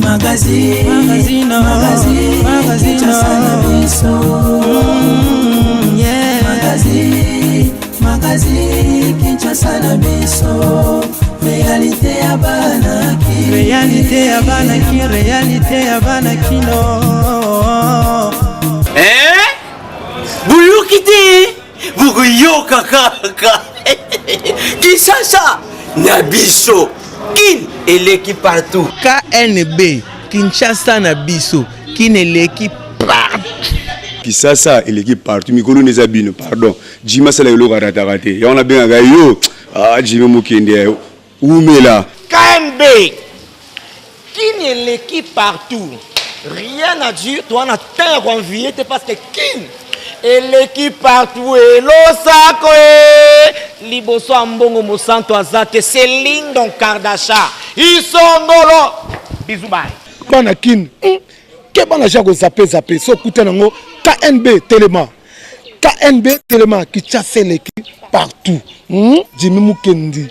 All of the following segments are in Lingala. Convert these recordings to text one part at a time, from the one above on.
Magazine, magazine, magazine, magazine, Kinshasa na biso. Yeah. Magazine, magazine, Kinshasa na biso. Réalité ya bana ki. Réalité ya bana ki, réalité ya bana kino. Eh? Boyoki te bokoyoka kaka Kinshasa na biso kin eleki partout. KNB Kinshasa na biso kin eleki partout. Kisasa eleki partout mikolo nde eza bino pardon Jimmy asala eloko arataka te yango nabengaka yo ah Jimmy Mukende wumela. KNB kin eleki partout rien à dire toza na temps ya ko envier te parce que kin eleki partout elosako e liboso ya mbongo mosantu aza te Céline Don Kardasha isongolo bisous bye bana kin hmm, keba na ja kozape zape so okuta nango knb telema knb telema kinshasa eleki partout hmm? jimi mukendi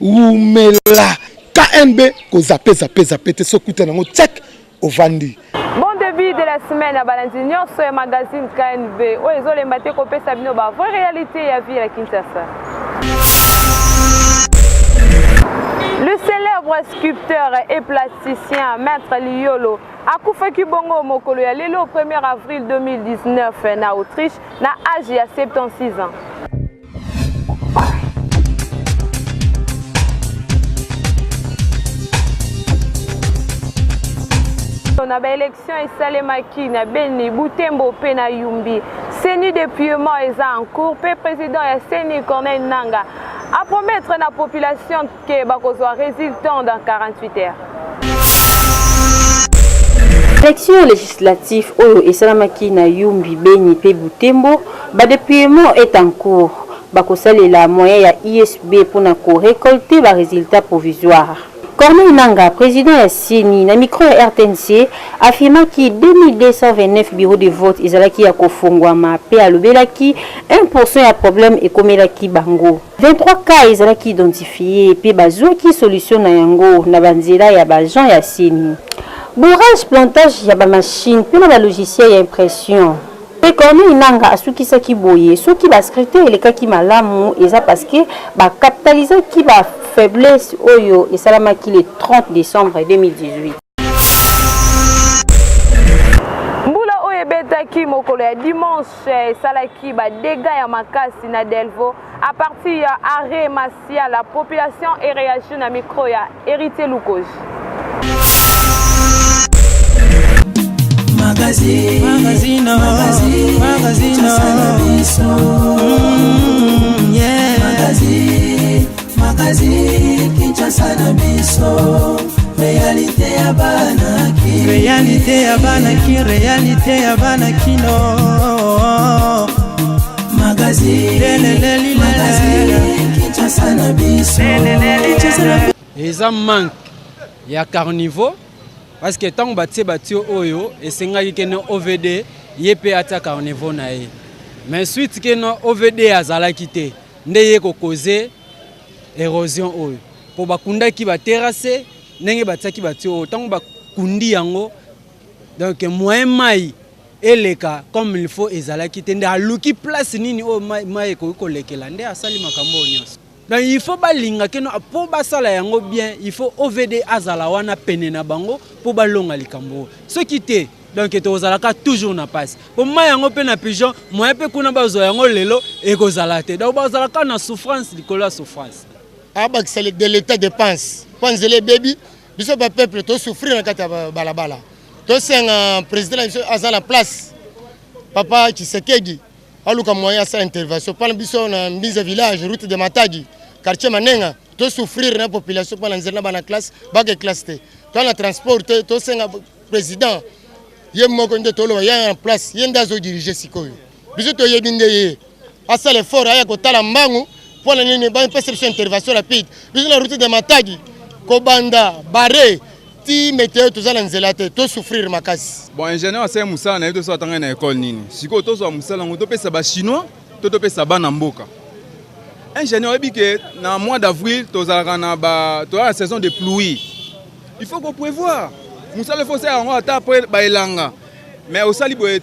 wumela knb kozape zape zape te so okuta nango check ovandi Bon début de la semaine à balandi nyonso ya magazine KNB oyo ezolemba te kopesa bino ba vraie réalité ya vie ya Kinshasa. Le célèbre sculpteur et plasticien Maître Liyolo akufaki bongo mokolo ya lelo 1er avril 2019 na Autriche na âge ya 76 ans. Na baélection esalemaki na Beni, Butembo mpe na Yumbi. CENI dépouillement eza en cours mpe président ya CENI Corneille Nanga a promettre na population ke bakozwa résultat dans 48 heures. Élection législative oyo esalamaki na Yumbi, Beni mpe Butembo, ba dépouillement est en cours. Bakosalela moyen ya ISB mpona ko récolter ba résultats provisoires. Corneille Nanga, président ya CENI, na micro ya RTNC, affirmaki 2229 bureaux de vote ezalaki ya kofongwama mpe alobelaki 1% ya problème ekomelaki bango. 23 cas ezalaki identifie mpe bazwaki solution na yango na banzela ya ba agents ya CENI. Bourrage, plantage ya ba machines mpe na ba logiciels ya impression. Mpe Corneille Nangaa asukisaki boye, soki ba scrutins elekaki malamu, eza parce que ba capitalisaki ba faiblesses oyo esalamaki le 30 decembre 2018. Mbula oyo ebetaki mokolo ya dimanche esalaki ba dégâts ya makasi na Delvaux à partir ya arrêt Masia. La population est réagi na micro ya Héritier Lukoji. Magazine, magazine, magazine, magazine, yeah. Magazine, magazine, Kinshasa na biso. Réalité ya bana ki. Réalité ya bana ki, réalité ya bana kino. Magazine, magazine, Kinshasa na biso. Kinshasa na Eza manque ya carniveau parce que ntango batie batio oyo esengaki kene OVD ye mpe atia carniveau na ye mais suite kene OVD azalaki te nde ye kokoze érosion oyo mpo bakundaki baterrasse ndenge batiaki batio oyo ntango bakundi yango donc moyen mai eleka comme il faut ezalaki te nde aluki place nini oyo mai ekoki kolekela nde asali makambo oyo nyonso. Donc il faut balinga keno po basala yango bien, il faut OVD azala wana pene na bango po balonga likambo. Soki te donc tozalaka toujours na passe. Po mai yango pe na pigeon, moyen pe kuna bazwa yango lelo ekozala te. Donc bazalaka na souffrance likolo ya souffrance. Abakisa de l'état dépense mpo nzela ebebi biso ba peuple to souffrir na kati ya balabala. Tosenga président na biso aza na place papa Tshisekedi aluka moyen asala intervention mpona biso na Mbinza village route de Matadi quartier Manenga to souffrir na population mpona nzela na bana classe bake classe te to na transport te tosenga président ye moko nde toloba ye en place ye nde azo diriger sikoyo biso toyebi nde ye asala effort aya kotala mbangu mpona nini bapesa biso intervention rapide biso na route de Matadi kobanda bare ti meteo toza na nzela te to souffrir makasi. Bon ingénieur asali mosala na ye toso atangaki na école nini sikoyo tozwa mosala yango topesa ba chinois to topesa bana mboka ingénieur oyebi ke na mois d'avril tozalaka na ba toza na saison de pluie il faut ko prévoir. Mosala il faut osala yango ata après baelanga. Mais osali boye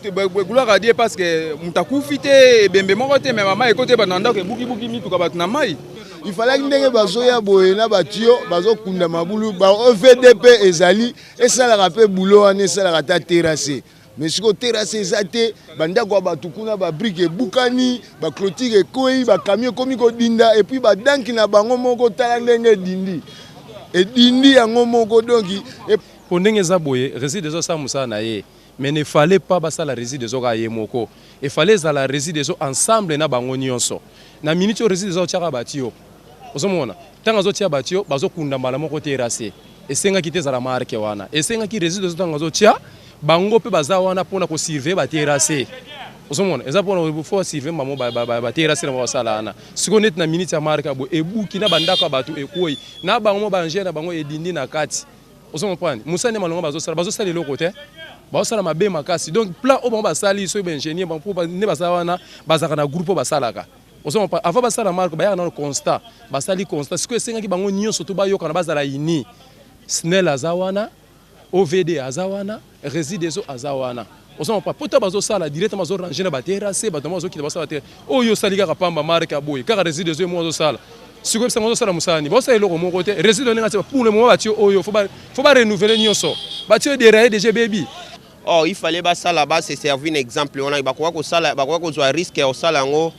gloire à Dieu parce que moto akufi te, ebembe moko te, mais mama ekoti bato na ndako ebukibuki mituka bato na mai. Il fallait ndenge bazoya boye na batio bazokunda mabulu ba OVD mpe ezali esalaka mpe bulo wana esalaka ata terrasse mais sikoyo terrasse eza te bandako ya bato kuna babrike ebukani baclotire ekwei bakamio ekomi kodinda epuis badanki na bango moko tala ndenge edindi edindi yango moko donki Po ndenge eza boye Regideso asala musala na ye mais ne fallait pas basala Regideso kaka ye moko e fallait ezala Regideso ensemble na bango nionso na minute oyo Regideso azo tia kaka ba tuyaux ozo mona tango azo tia ba tuyaux bazo kunda mbala moko terrasse esengaki te ezala marque wana esengaki Regideso tango azo tia bango pe baza wana pona ko surveiller ba terrasse ozomona eza pona faut surveiller bango ba terrasse na bango basala wana sikoyo neti na minute ya marque boye ebuki na bandako ya bato ekwei na bango ba engin na bango edindi na kati Ozo comprendre? Musala nde malonga bazo sala, bazo sala eloko te. Bazo sala mabe makasi. Donc plan oyo bango basali soki ba ingénieur bango po nde baza wana bazalaka na groupe oyo basalaka. Ozo comprendre? Avant basala marque bayaka nano constat. Basali constat. Sikoyo esengaki bango nyonso tout bayokana bazala unis. SNEL aza wana, OVD aza wana, Resideso aza wana. Ozo comprendre? Po tango bazo sala directement bazo ranger na ba terrasse, bato yango bazo kita basala te. Oyo osali kaka pamba marque ya boye, kaka Resideso ye moko azo sala. Sikoyo yebisa nga ozo sala musala nini? Bazo sala eloko moko te. Resideso ndenge atie pour le moment batie oyo faut ba faut ba renouveler nionso. Batie derailler dejà ebebi. Or il fallait basala ba se servir na exemple wana bakoka kosala bakoka kozwa risque ya kosala yango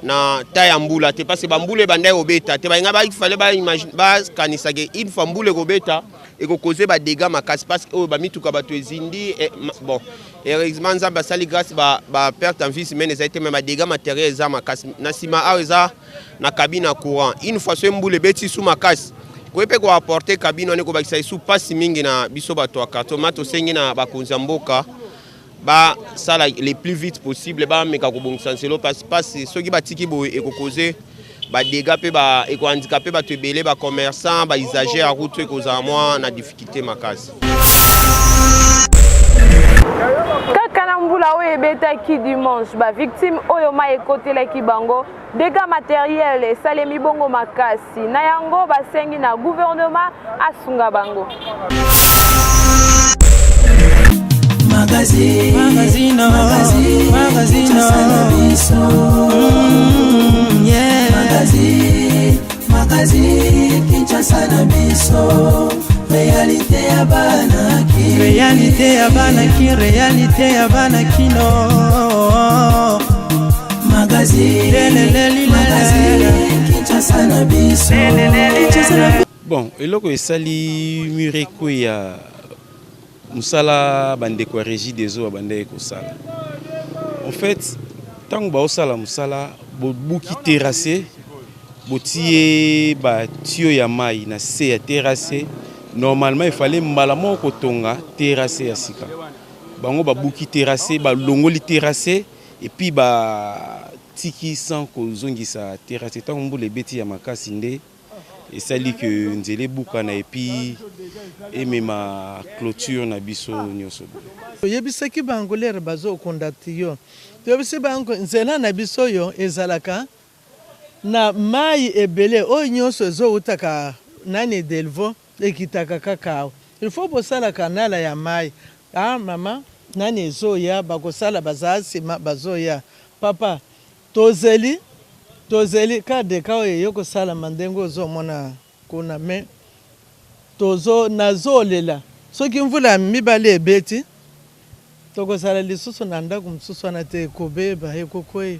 na ta ya mbula te parce que bambula ebandaki kobeta te balinga ba il fallait ba imagine bakanisa ke une fois mbula ekobeta ekokoze ba dégâts makasi parce que oyo bamituka bato ezindi eh, bon heureusement nzambe asali grâce ba, ba perte en vie humaine ezali te mais ba dégâts matériels eza makasi na nsima awa eza na cabine ya courant une fois soki mbula ebeti su makasi koye mpe koapporte cabine wana ekobakisa esu mpasi mingi na biso bato ya quartier ma tosengi na bakonzi ya mboka basala le plus vite possible bameka kobongisa nzela mpasi mpasi soki batiki boye ekokoze badega mpe ekohandikape bato ebele bacommerçant bausager ya route ekozala mwa na difficulté makasi. Kaka na mbula oyo ebetaki dimanche, ba victimes oyo mai ekotelaki bango, dégâts matériels esalemi bongo makasi. Na yango basengi na gouvernement asunga bango. Magazine, magazine, magazine, magazine, yeah. Magazine, magazine, Kinshasa na biso. Réalité ya bana ki. Réalité ya bana ki, réalité ya bana kino. Magazine, magazine, Kinshasa na biso. Kinshasa na Bon, eloko esali mur ekweya mosala bandeko ya régie des eaux babandaki kosala. En fait, ntango baosala mosala bobuki terrasse botiye ba tuyau ya mai na se ya terrasse, normalement il fallait mbala moko kotonga terrasse ya sika. Bango babuki terrasse, balongoli terrasse et puis batiki sans kozongisa terrasse. Ntango mbula ebeti ya makasi nde esali que nzela ebukana et puis emema clôture na biso nyonso boye. Toyebisaki bango lere bazokunda tiyo, toyebisi bango nzela na biso oyo ezalaka na mayi ebele oyo nyonso ezowutaka nani Delvaux ekitaka kaka awa il faut bosala canal ya mayi ah mama nani ezoya bakosala baza sima bazoya papa tozeli tozeli ka deka oyo eye kosalama ndenge ozomona kuna mais tozo nazolela soki mvula ya mibale ebeti tokozala lisusu na ndako mosusu wana te ekobeba ekokweya.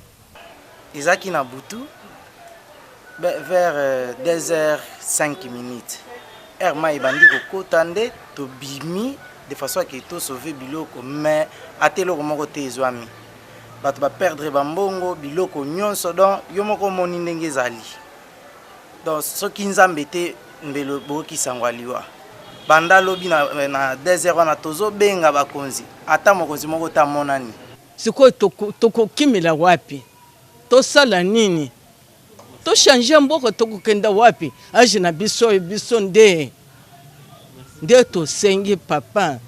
Ezalaki na butu vers 2 heures 5 minutes heure mayi ebandi kokota nde tobimi de façon ake to sauver biloko mais ata eloko moko te ezwami bato ba perdre ba mbongo biloko nyonso donc yo moko omoni ndenge ezali donc soki nzambe te mbele boyoki sango ya liwa banda lobi na, na 2 heures wana tozobenga bakonzi ata mokonzi moko te amonani Sikoyo tokokimela wapi? Tosala nini? To changer mboka tokokenda wapi? Age na biso oyo biso nde nde tosengi papa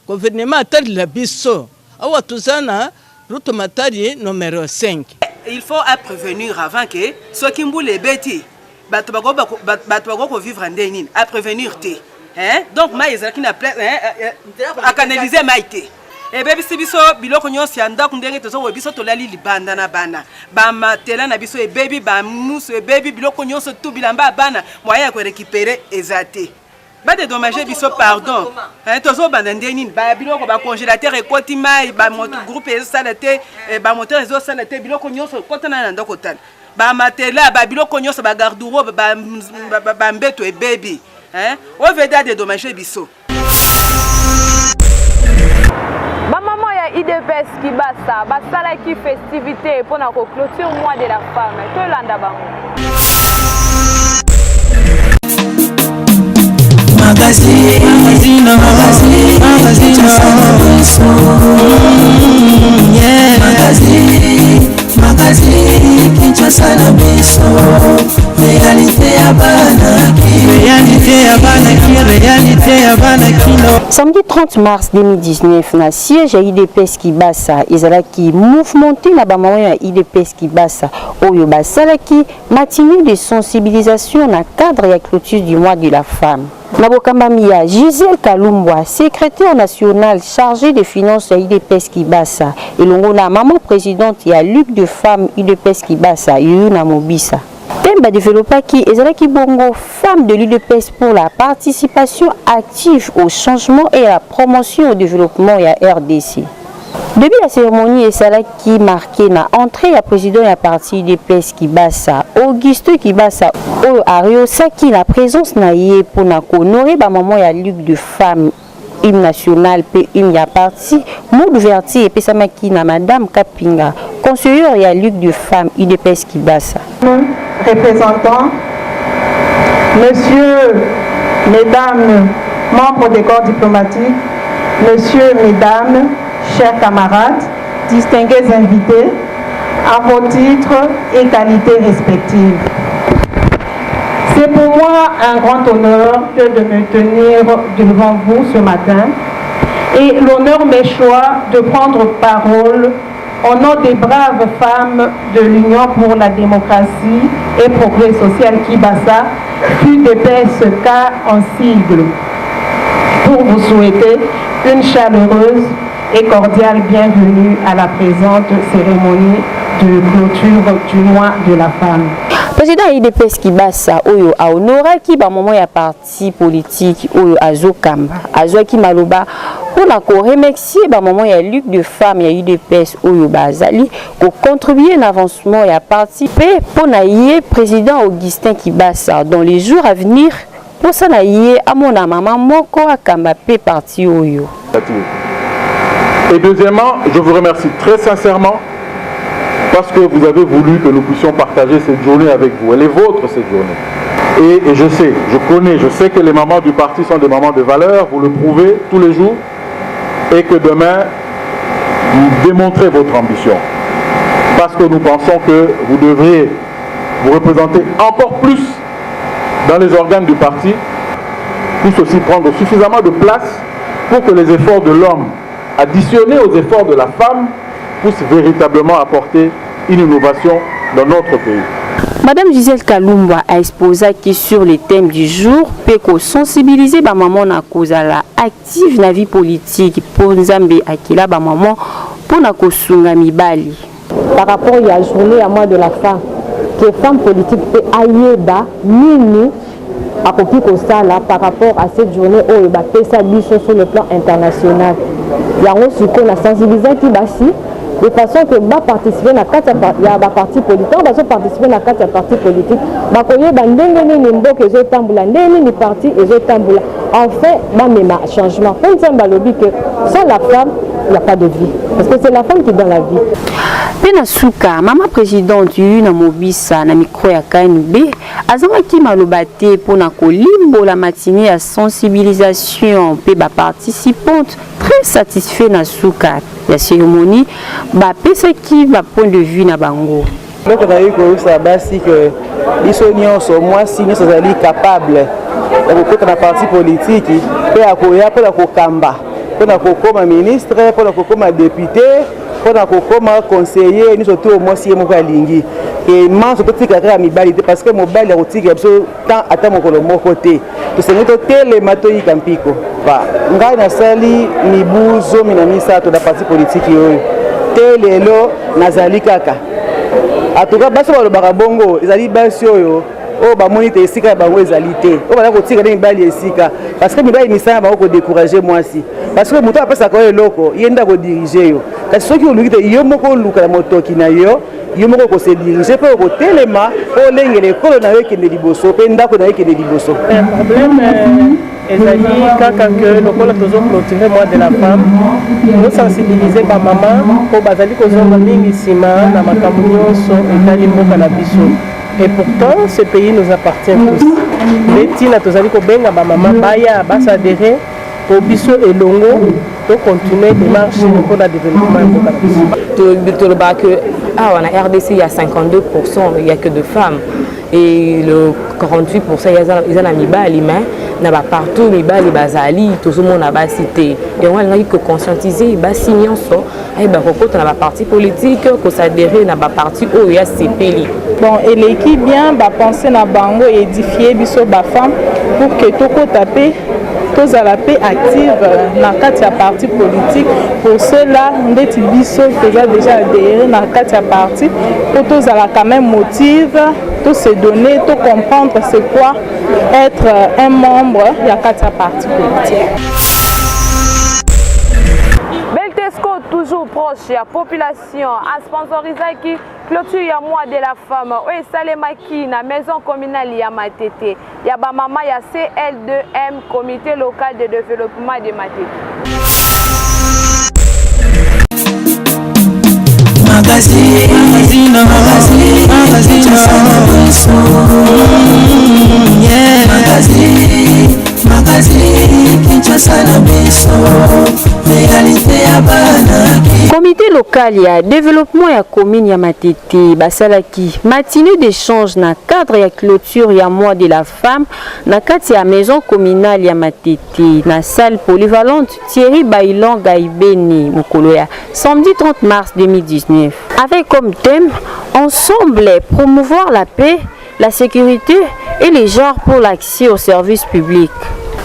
gouvernement atalela biso awa toza na route Matadi numero 5. Il faut a prevenir avant que soki mbula ebeti bato bakoki ko vivre ndenge nini? A prevenir te. Hein? Donc mai ezalaki na place hein? Eh, eh, akanalize mai te. Ebebisi biso biloko nyonso ya ndako ndenge tozoboye biso tolali libanda na bana. Bamatela na biso ebebi, bamusu ebebi, biloko nyonso tu bilamba ya bana moyen ya korécupérer eza te. Ba dédommager biso pardon. Hein, tozobanda nde nini? Ba biloko ba congélateur ekoti mai, ba moto groupe ezosala te, eh, ba moteur ezosala te, biloko nyonso kotana na ndako tala. Ba matela, ba biloko nyonso, ba garde-robe, ba ba mbeto ebebi. Hein? OVD a dédommagé biso. Ba maman ya UDPS Kibasa basalaki festivité mpo na ko clôture mois de la femme. Tolanda bango. Magazine, magazine, magazine, magazine, yeah. Magazine, magazine, Kinshasa na biso, réalité ya bana réalité ya bana ki réalité ya bana kino. Samedi 30 mars 2019 na siège ya UDPS Kibasa ezalaki mouvementé na ba maman ya UDPS Kibasa oyo basalaki matinée de sensibilisation na cadre ya clôture du mois de la femme. Na bokambami ya Gisèle Kalumbwa, secrétaire nationale chargée des finances ya UDPS Kibasa, elongo na maman présidente ya Ligue de femmes UDPS Kibasa, Yuyuna Mobisa. Thème badevelopaki ezalaki bongo Femmes de l'UDPS pour la participation active au changement et à la promotion au développement ya RDC. Début ya cérémonie esalaki marqué na entrée ya président ya parti UDPS Kibasa, Auguste Kibasa, oyo ariosaki na présence na ye mpona kohonorer ba maman ya Ligue de femmes hymne national mpe hymne ya parti. Mot d'ouverture epesamaki na Madame Kapinga, conseillère ya Ligue de femmes UDPS Kibasa. Représentants, Messieurs, Mesdames, membres des corps diplomatiques, Messieurs, Mesdames, chers camarades, distingués invités, à vos titres et qualités respectives. C'est pour moi un grand honneur que de me tenir devant vous ce matin et l'honneur m'échoit de prendre parole au nom des braves femmes de l'Union pour la démocratie et progrès social Kibasa, UDPSK en sigle, pour vous souhaiter une chaleureuse et cordiale bienvenue à la présente cérémonie de clôture du mois de la femme. Président UDPS Kibasa oyo ahonoraki ba moment ya parti politique oyo azokamba azwaki maloba mpona koremercier ba moment ya Ligue de femmes ya UDPS oyo bazali kocontribuer na avancement ya parti mpe mpona ye président Augustin Kibasa dans les jours à venir mposa na ye amona mama moko akamba mpe parti oyo. Et deuxièmement, je vous remercie très sincèrement parce que vous avez voulu que nous puissions partager cette journée avec vous. Elle est vôtre, cette journée. Et je sais, je connais, je sais que les mamans du parti sont des mamans de valeur, vous le prouvez tous les jours, et que demain, vous démontrez votre ambition. Parce que nous pensons que vous devriez vous représenter encore plus dans les organes du parti, puissent aussi prendre suffisamment de place pour que les efforts de l'homme, additionnés aux efforts de la femme, puissent véritablement apporter une innovation dans notre pays. Madame Gisèle Kalumbwa a exposé sur les thèmes du jour mpe kosensibiliser bamama na kozala active na vie politique mpo Nzambe akela bamama mpona kosunga mibali. Par rapport ya journée ya mois de la femme, que femme politique mpe ayeba nini akoki kosala par rapport à cette journée oyo bapesa biso sur le plan international. Yango sikoyo na sensibilisaki basi de façon que baparticipe na kati ya baparti politique. Ntango bazoparticipe na kati ya parti politique, bakoyeba ndenge nini mboka ezotambola, ndenge nini parti ezotambola, enfin bamema changement. Mpo Nzambe alobi que sans la femme il n'y a pas de vie, parce que c'est la femme qui donne la vie. Mpe na suka, mama présidente Yuna Mobisa na micro ya KNB azangaki maloba te mpona kolimbola matinée ya sensibilisation mpe baparticipante très satisfait. Na suka ya cérémonie, bapesaki ba point de vue na bango. Eloko nayoki koyebisa basi ke biso nyonso, mwasi nyonso azali capable ya kokota na parti politiki mpe akoya mpona kokamba, mpona kokóma ministre, mpona kokóma député, mpona kokóma conseiller, nyonso to mwasi ye moko alingi. Ke manso totika kaka mibali te, parce que mobali akotikela biso temps ata mokolo moko te. Tosengeli totelema, toyika mpiko. Ngai nasali mibu 13 na parti politiki oyo te, lelo nazali kaka. Atuka basi balobaka bongo, ezali basi oyo oyo bamoni te esika ya bango ezali te, oyo baza kotika nde mibali esika, parce que mibali misala bango kodécourage mwasi, parce que moto apesaka yo eloko, ye nde akodirige yo. Kasi soki oluki te, yo moko oluka na motoki na yo, yo moko okose dirige mpe okotelema mpo olengela ekolo na yo ekende liboso mpe ndako na yo ekende liboso. Problème ezali kaka ke lokola tozoclôture mois de la femme, tozosensibilize bamama mpo bazali kozonga mingi nsima na makambo nyonso etali mboka na biso. Et pourtant, ce pays nous appartient tous. Nde ntina tozali kobenga bamama baya basadere po biso elongo tocontinue démarche mpona développement ya mboka na biso. Tolobaka que awa na RDC, il y a 52, il y a que de femmes et le 48 eza na mibali. Mais na bapartout mibali bazali, tozomona basi te. Yango alingaki koconscientiser basi nyonso, ayeba kokota na baparti politique, kosadere na baparti oyo ya sepeli. Bon, eleki bien. Bapense na bango édifie biso bafemme pour que tokota mpe tozala mpe active na kati ya parti politique. Pour cela, ndeti biso toza déjà adhéré na kati ya parti, po tozala quand même motive, to se donner, to comprendre c'est quoi être un membre ya kati ya parti politique. Beltesco, toujours proche ya population, asponsorisaki clôture ya mois de la femme oyo esalemaki na maison communale ya Matete ya bamama ya CL2M, comité local de développement de Matete. Magazine, magazine, magazine, magazine, magazine, Kinshasa na biso, réalité ya bana. Comité local ya développement ya commune ya Matete basalaki matinée d'échange na cadre ya clôture ya mois de la femme na kati ya maison communale ya Matete, na salle polyvalente Thierry Bailon Gaibeni, mokolo ya samedi 30 mars 2019, avec comme thème: ensemble promouvoir la paix, la sécurité et les genres pour l'accès aux services publics.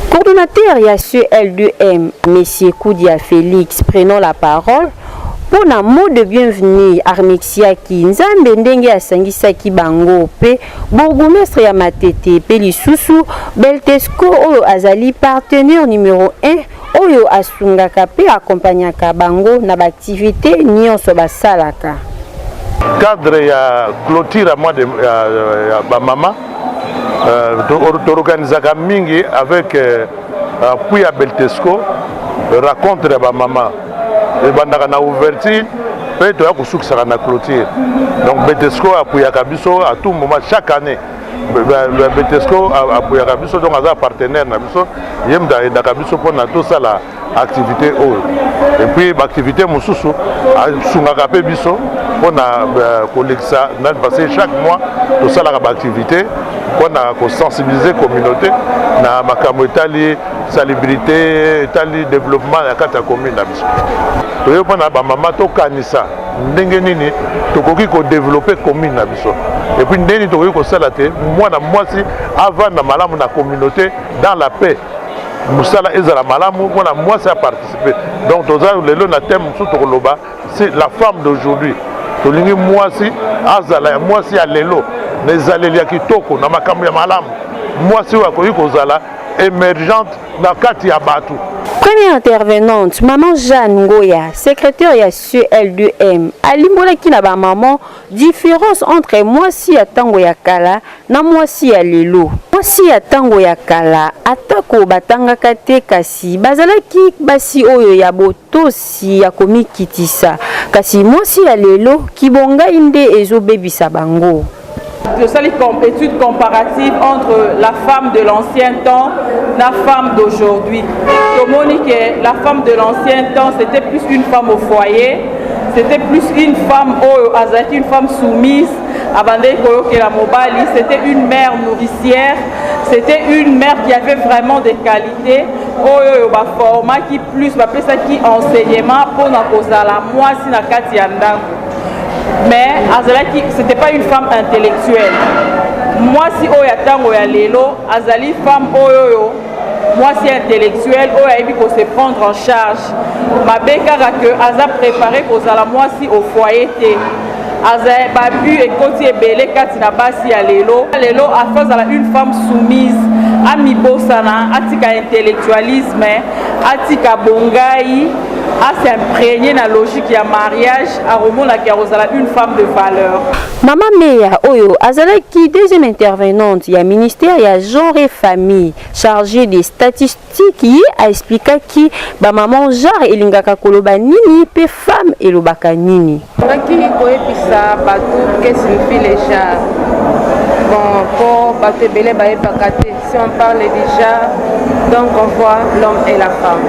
Coordonnateur ya CL2M, Monsieur Koudia Félix, prenant la parole mpo na mot de bienvenue, aremerciaki Nzambe ndenge asangisaki bango mpe bourgmestre ya Matete mpe lisusu Beltesco oyo azali partenaire numéro 1 oyo asungaka mpe akompagnaka bango na baaktivité nyonso basalaka. Cadre ya clôture ya mois de ya bamama, toorganisaka mingi avec appui ya Beltesco rencontre ya bamama. Ebandaka na ouverture mpe toya kosukisaka na clôture. Donc Beltesco apuyaka biso à tout moment, chaque année Beltesco apuyaka biso. Donc aza partenaire na biso, ye moto ayedaka biso mpona tosala activité oyo. Et puis baactivité mosusu asungaka mpe biso mpona kolekisa, parce que chaque mois tosalaka baactivité mpona kosensibiliser communauté na makambo etali salubrité, etali développement ya kati ya commune na biso. Toye mpona bamama tokanisa ndenge nini tokoki kodévelopper commune na biso, et puis ndenge nini tokoki kosala te mwana mwasi avanda malamu na communauté dans la paix, mosala ezala malamu, mpona mwasi aparticipe. Donc toza lelo na thème mosusu tokoloba, c'est la femme d'aujourd'hui. Tolingi mwasi azala ya mwasi ya lelo na ezaleli ya kitoko, na makambo ya malamu, mwasi oyo akoki kozala émergente na kati ya bato. Première intervenante, Maman Jeanne Ngoya, secrétaire ya CL2M, alimbolaki na bamama différence entre mwasi ya ntango ya kala na mwasi ya lelo. Mwasi ya ntango ya kala, atako batangaka te, kasi bazalaki basi oyo ya botosi, ya komikitisa. Kasi mwasi ya lelo, kibongai nde ezobebisa bango. Tosali étude comparative entre la femme de l'ancien temps la femme d'aujourd'hui. Tomoni que la femme de l'ancien temps, c'était plus une femme au foyer, c'était plus une femme oyo azalaki une femme soumise, abandaki koyokela mobali. C'était une mère nourricière, c'était une mère qui avait vraiment des qualités, oyo oyo baformaki plus, bapesaki enseignement mpona kozala mwasi na kati ya ndako. Mais azalaki, c'était pas une femme intellectuelle. Mwasi oyo ya ntango ya lelo azali femme oyo oyo mwasi intellectuelle oyo ayebi ko se prendre en charge. Mabe kaka que aza préparé kozala mwasi au foyer te. Aza babu ekoti ebele kati na basi ya lelo. Lelo afa azala une femme soumise, amibosana, atika intellectualisme, atika bongai, a s'imprégner na logique ya mariage, akomonaki akozala une femme de valeur. Mama Meya oyo azalaki deuxième intervenante ya ministère ya genre et famille chargée des statistiques, ye a explikaki ba maman genre elingaka koloba nini pe femme elobaka nini. Nalingaki koyebisa bato que signifie le genre. Bon, po bato ebele bayebaka te. Si on parle du genre, donc on voit l'homme et la femme.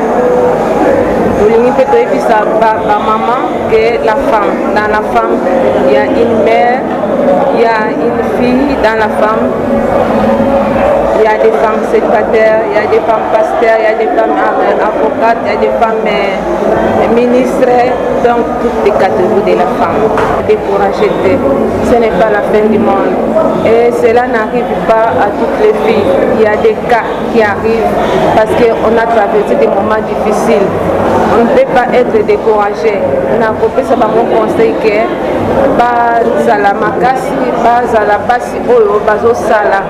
Tolingi mpe toyebisa ba, ba maman que la femme, dans la femme, il y a une mère, il y a une fille dans la femme. Il y a des femmes célibataires, il y a des femmes pasteurs, il y a des femmes avocates, il y a des femmes ministres, donc toutes les catégories de la femme. Décourager te, ce n'est pas la fin du monde. Et cela n'arrive pas à toutes les filles. Il y a des cas qui arrivent parce qu'on a traversé des moments difficiles. On ne peut pas être découragé. Nakopesa bango conseil que bazala makasi, bazala basi oyo bazosala,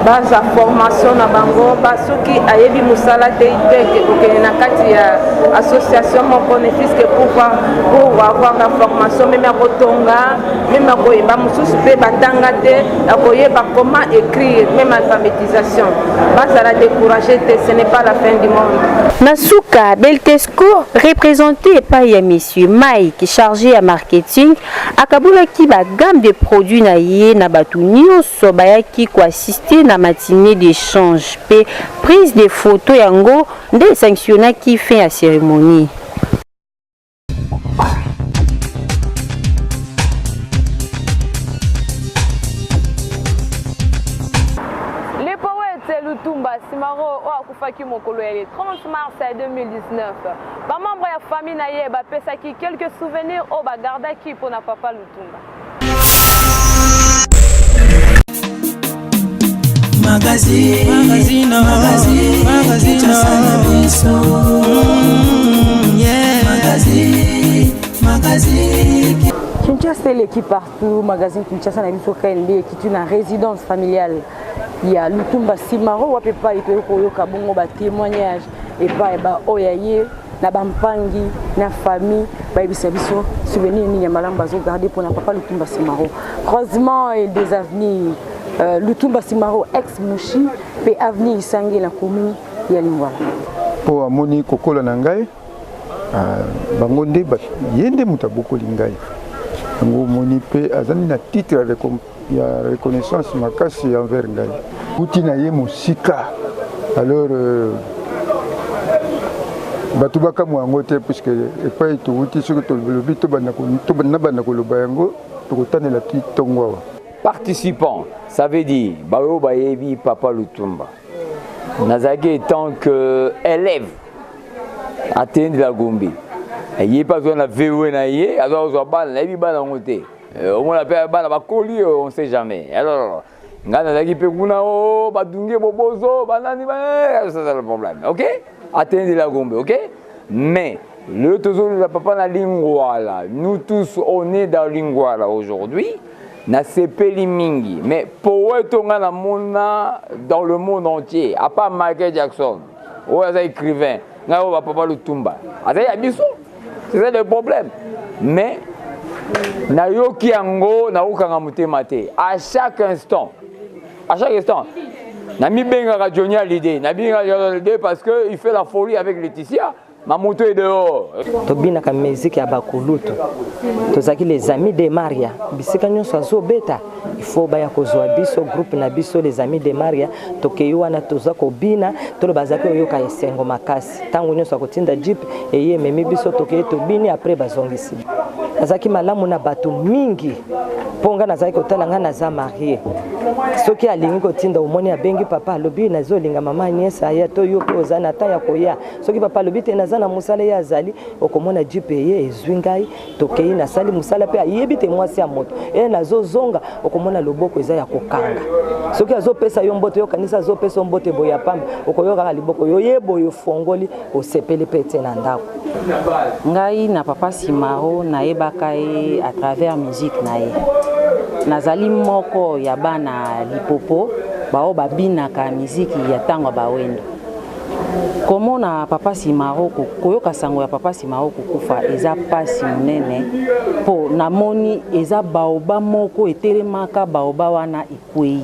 baza formation na bango, ba soki ayebi mosala te te kokende na kati ya association moko ne fût-ce que pour avoir la formation, meme ya kotonga, meme ya koyeba, mosusu mpe batanga te ya koyeba comment écrire, meme alphabétisation. Bazala découragé te, ce n'est pas la fin du monde. Na suka, Beltesco, représenté epai ya monsieur Mike, chargé ya marketing, akabolaki ba gamme de produits na ye na bato nyonso bayaki koassister na matinée d'échange pe prise de photo, yango nde esanctionnaki fin ya cérémonie. Le poète Lutumba Simaro oyo akufaki mokolo ya le 30 mars 2019, bamembre ya famille na ye bapesaki quelques souvenirs oyo bagardaki mpona papa Lutumba. Magazine, magazine, magazine, magazine, Kinshasa na biso. Yeah. Magazine, magazine. Kinshasa eleki partout, magazine Kinshasa na biso KNB ekiti na résidence familiale ya Lutumba Simaro, wapi epai toyei koyoka bongo ba témoignage epai ba oyo ya ye na bampangi na famille bayebisa biso souvenir nini ya malamu bazogarde mpona papa Lutumba Simaro. Croisement et des avenues Lutumba Simaro ex Mushi mpe avenue Isange na commune ya Lingwala. Mpo amoni kokola na ngai, bango nde ye nde moto abokoli ngai, yango omoni mpe azali na titre ya reconnaissance makasi envers ngai. Uti na ye mosika, alors bato bakamwa yango te, puisque epai towuti, soki tolobi nabanda koloba yango, tokotanela ti ntongo awa. Participant, ça veut dire baoyo bayebi papa Lutumba. Nazalaki étant que élève atteindre la Gombe, ye mpe azwa na VW na ye, azwa kozwa bana, nayebi bana yango te, omona mpe bana bakoli, on sait jamais. Alors ngai nazalaki mpe kuna o badunge bobozo banani, ça c'est le problème. Ok, atteindre la Gombe, ok. Mais le tozolola papa na Lingwala, nous tous on est dans Lingwala aujourd'hui. Nasepeli mingi, mais poète nga namona dans le monde entier, à part Michael Jackson oyo aza écrivain, ngai oyo bapapa Lutumba azali ya biso, c'est ça le problème. Mais nayoki yango, nakokanga motema te, à chaque instant, à chaque instant namibengaka Johnny Hallyday, nabengaka Johnny Hallyday parce que il fait la folie avec Laetitia. Ma moto est dehors. Tobinaka musique ya bakulutu, tozalaki les amis de Maria, bisika nyonso azobeta il faut baya kozwa biso, groupe na biso les amis de Maria. Tokei wana, toza kobina, tolo bazalaki koyoka esengo makasi. Ntango nyonso akotinda jeep eye ememi biso, tokei, tobini, après bazongisi. Azalaki malamu na bato mingi mpo ngai nazalaki kotala, ngai naza marie. Soki alingi kotinda, omoni abengi papa, alobi nazolinga mama Agnès aya, to yo mpe oza na temps ya koya. Soki papa alobi te naza na mosala, ye azali, okomona jipe ye ezwi ngai, tokei, nasali mosala mpe ayebi te mwasi ya moto e nazozonga, okomona loboko eza ya kokanga. Soki azopesa yo mbote, yokanisa azopesa yo mbote boye ya pamba, okoyoka kaka liboko yo ye boye ofongoli, osepeli mpe tie na ndako. Ngai na papa Simaro nayebaka ye à travers musique na ye. Nazali moko ya bana Lipopo baoyo babinaka miziki ya ntango ya bawendo. Komona papa Simaro, koyoka sango ya papa Simaro kokufa eza pasi monene, mpo namoni eza baoba moko etelemaka, baoba wana ekwei,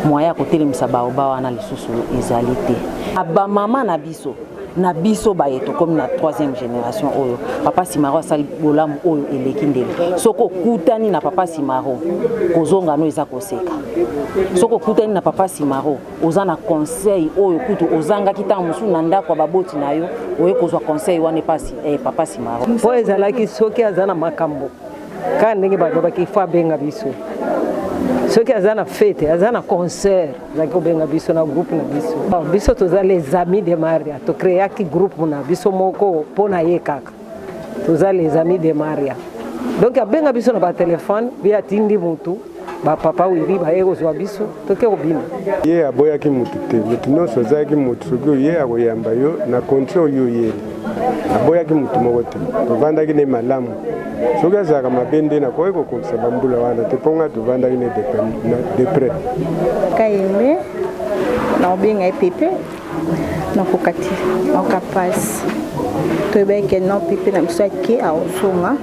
moyen ya kotelemisa baoba wana lisusu ezali te. Bamama na biso na biso baye tokomi na troisième génération oyo papa Simaro asali bolamu oyo eleki ndelo. Soki okutani na papa Simaro, kozonga no eza koseka. Soki okutani na papa Simaro, oza na conseil oyo kutu ozangaki ntango mosusu na ndako ya baboti na yo, oye kozwa conseil wana epasi eh, papa Simaro. Mpo ezalaki soki aza na makambo kaka ndenge balobaki, fo abenga biso. Soki aza na fete, aza na concert, azalaki kobenga biso na groupe na biso. Bon, biso toza les amis de Maria, tocréaki groupe na biso moko mpo na ye kaka. Toza les amis de Maria, donc abenga biso na batelefone mpe atindi mutu, bapapa Wili baye kozwa biso, toke kobina. Ye aboyaki mutu te, mutu nyonso azalaki mutu, soki oye akoyamba yo na condition oyo oyeli. Aboyaki mutu moko te, tovandaki ne malamu. Soki azalaka mabe nde nakoki kokokisa bambula wana te, mpo nga tovandaki ne de près. Kayembe nakobenga ye pepe, nakoka te, nakoka mpasi. Toyebaki ke non, pepe na biso ake akozonga,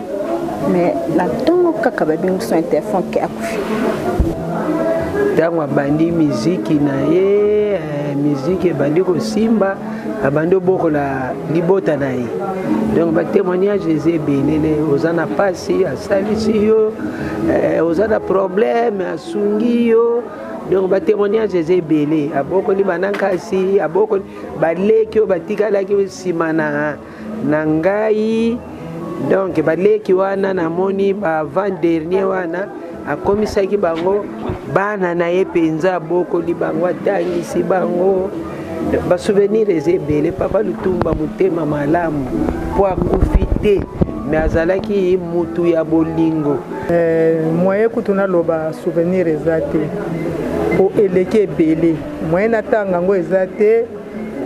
mais na ntongo kaka babengi biso na telefone ke akufi. Ntango abandi miziki na ye, miziki ebandi kosimba, abandi obokola libota na ye. Donc batémoignage eza ebele. Oza na mpasi, asalisi yo, oza na problème, asungi yo. Donc batémoignage eza ebele. Abokoli banankasi, abokoli baleki oyo batikalaki nsima na ngai. Donc baleki wana namoni baavant dernier wana, akomisaki bango bana na ye mpenza, abokoli bango, atangisi bango. Basouvenir eza ebele. Papa Lutumba motema malamu, mpo akufi te, me azalaki mutu ya bolingo. Moyen kutu naloba souvenir eza te, mpo eleki ebele. Moyen natanga yango eza te,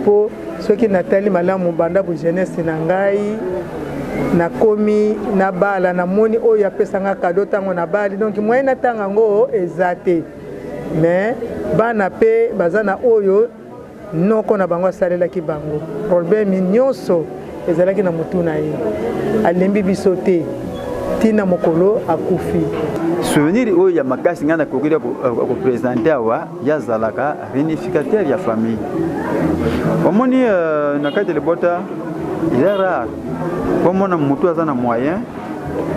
mpo soki natali malamu banda bojeunesse na ngai, nakomi nabala, namoni oyo apesanga kado ntango nabali. Donc moyen natanga yango eza te, mais bana mpe baza na oyo noko na bango asalelaki bango. Problème nyonso ezalaki na motu na ye, alembi biso te ntina mokolo akufi. Souvenir oyo ya makasi ngai nakoki kopresente awa, ye azalaka réunificateur ya famille. Omoni, na kati ya libota eza rare omona motu aza na moyen,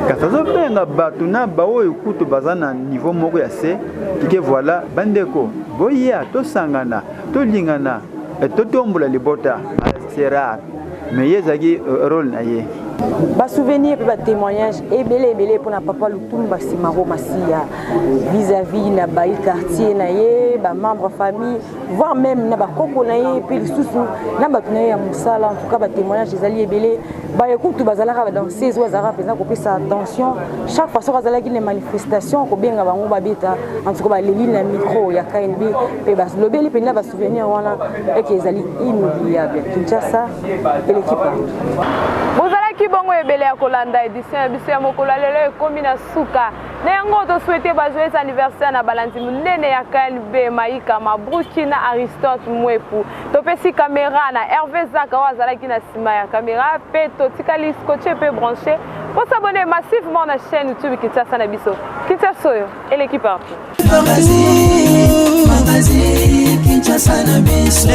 kasi azobenga bato na baoyo kutu baza na niveau moko ya se tike. Voilà, bandeko, boya tosangana, tolingana, totombola libota. C'est rare, mais ye ezalaki rôle na ye. Basouvenir mpe batémoignage ebele ebele mpona papa Lutumba Simaro Masiya vis-à-vis na bayi quartier na ye, bamembre famille, voire même na bakoko na ye, mpe lisusu na bato na ye ya mosala. En tout cas batémoignage ezali ebele. Bayekutu bazalaka badanseuse oyo azalaka mpenza kopesa attention chaque fois soki azalaki na manifestation, kobenga bango babeta. En tout cas baleli na micro ya KNB mpe balobeli mpenza basouvenir wana eke ezali inoubliable. Kinshasa eleki partout. Bozalaki bongo ebele ya kolanda édition ya biso ya mokolo ya lelo, ekomi na suka na yango. Tosouhaite bajoyeux anniversaire na balandi monene ya KNB, Maika Mabruki na Aristote Mwepu. Topesi kamera na Hervé Zaka oyo azalaki na nsima ya kamera, mpe totikali scotché mpe branché po s'abonner massivement na chaîne YouTube Kinshasa na biso. Kinshasa oyo eleki partout. Magazine, Kinshasa na biso.